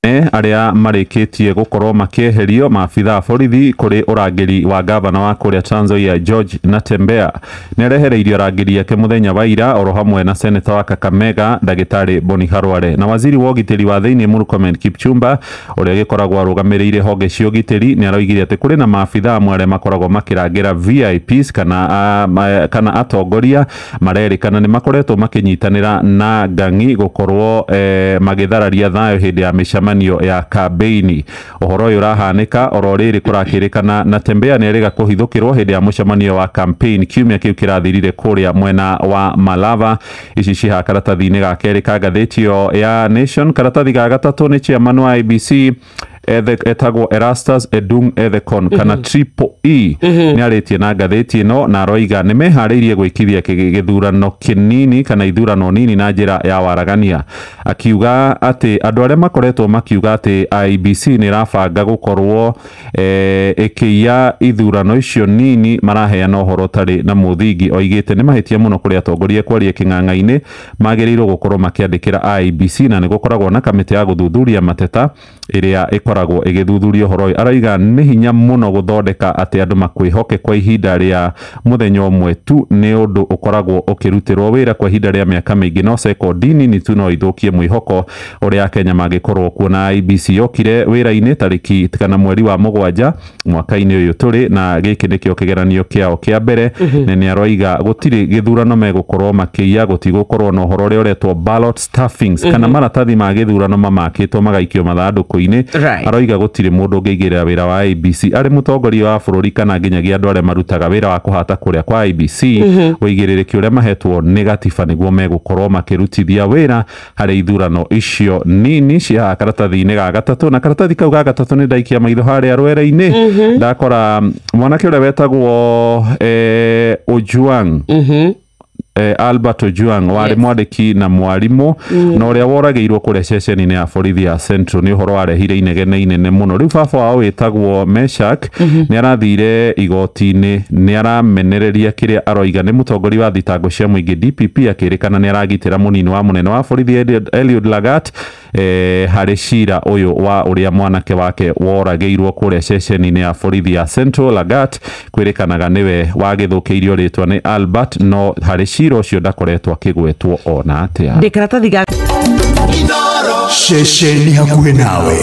Arĩa marĩkĩtie gũkorwo makĩeherio maabitha a borithi kũrĩ ũrangĩri wa gavana wa kũrĩa Trans Nzoia George Natembeya nĩ arehereirio arangĩri ake mũthenya wa ira, oro hamwe na seneta wa Kakamega ndagĩtarĩ Boni Khalwale na waziri wa ũgitĩri wa thĩinĩ Murkomen Kipchumba, ũrĩa gĩkoragwo arũgamĩrĩire honge cia ũgitĩri, nĩ aroigire atĩ kũrĩ na maabitha amwe arĩa makoragwo makĩrangĩra VIPs kana atongoria marerĩkana nĩ makoretwo makĩnyitanĩra na ngang'i gũkorwo magĩthararia thayũ hĩndĩ ya mĩcemanio ya kambeini. Ũhoro ũyũ ũrahanĩka oro rĩrĩ kũrakĩrĩkana Natembeya nĩ erĩga kũhithũkĩrwo hĩndĩ ya mũcemanio wa campaign kiumia kĩu kĩrathirire kũrĩa mwena wa Malava. Ici ciha karatathi-inĩ ga kerĩ ka ngathĩti ĩyo ya Nation. Karatathi ga gatatũ nĩ chairman wa IEBC etagwo Erastus Edung Ethekon kana Triple E nĩ arĩtie na ngathĩti ĩno na aroiga nĩ meharĩirie gwĩkithia gĩthurano kĩnini kana ithurano nini na njĩra ya waragania, akiuga atĩ andũ arĩa makoretwo makiuga atĩ IEBC nĩ ĩrabanga gũkorwo ĩkĩiya ithurano icio nini maraheana ũhoro ũtarĩ na mũthingi. Oigĩte nĩ mahĩtia mũno kũrĩ atongoria kwaria kĩng'ang'a-inĩ, magĩrĩirwo gũkorwo makĩandĩkĩra IEBC na nĩ gũkoragwo na kamĩtĩ ya gũthuthuria mateta ĩrĩa ĩkoragwo ĩgĩthuthuria ũhoro ũyũ. Arauga nĩ hinya mũno gũthondeka atĩ andũ makwĩhoke kwa ihinda rĩa mũthenya ũmwe tu, nĩ ũndũ ũkoragwo ũkĩrutĩrwo wĩra kwa ihinda rĩa mĩaka mĩingĩ, no sekondi nini tu no ithũkie mwĩhoko ũrĩa Akenya mangĩkorwo kuona. IEBC yokire wĩra-inĩ tarĩki kana mweri wa 7 mwaka-inĩ ũyũ tũrĩ, na gĩkĩ nĩkĩo kĩgeranio kĩao kĩa mbere, na nĩ aroiga gũtirĩ gĩthurano megũkorwo makĩiya, gũtigũkorwo na ũhoro ũrĩa ũretwo ballot stuffings kana maratathi ma gĩthurano mamakĩtwo magaikio mathandũkũ-inĩ. Aroiga gũtirĩ mũndũ ũngĩigĩrĩra wĩra wa IEBC arĩ mũtongoria wa bũrũri kana nginyagia andũ arĩa marutaga wĩra wa kũhata kũrĩa kwa IEBC, ũigĩrĩrĩki ũrĩa mahetwo nĩ gatiba nĩguo megũkorwo makĩrutithia wĩra harĩ ithurano icio nini. Cia karatathi-inĩ ga gatatũ, na karatathi kau ga gatatũ nĩ ndaikia maitho harĩa rwere-inĩ ndakora mwanake ũrĩa wetagwo Ojwang, Albert Ojwang warĩ mwandĩki na mwarimũ na ũrĩa woragĩirwo kũrĩa ceceni-inĩ ya borithi ya Central, nĩ ũhoro warehire inegene inene mũno. Rĩu baba wao wĩtagwo Meshak nĩ arathire igoti-inĩ, nĩ aramenereria kĩrĩa aroiga nĩ mũtongoria wa thitango cia mũingĩ DPP, akĩrĩkana nĩ aragitĩra mũnini wa mũnene wa borithi Eliud Lagat harĩ cira ũyũ wa ũrĩa mwanake wake woragĩirwo kũrĩa ceceni-inĩ ya borithi ya Central. Lagat kwĩrĩkanaga nĩwe wagĩthũkĩirio rĩtwa nĩ Albert, no harĩ cira ũcio ndakoretwo akĩgwetwo ona atĩa. Ndĩ karatathi ga Ceceni hakuhĩ nawe.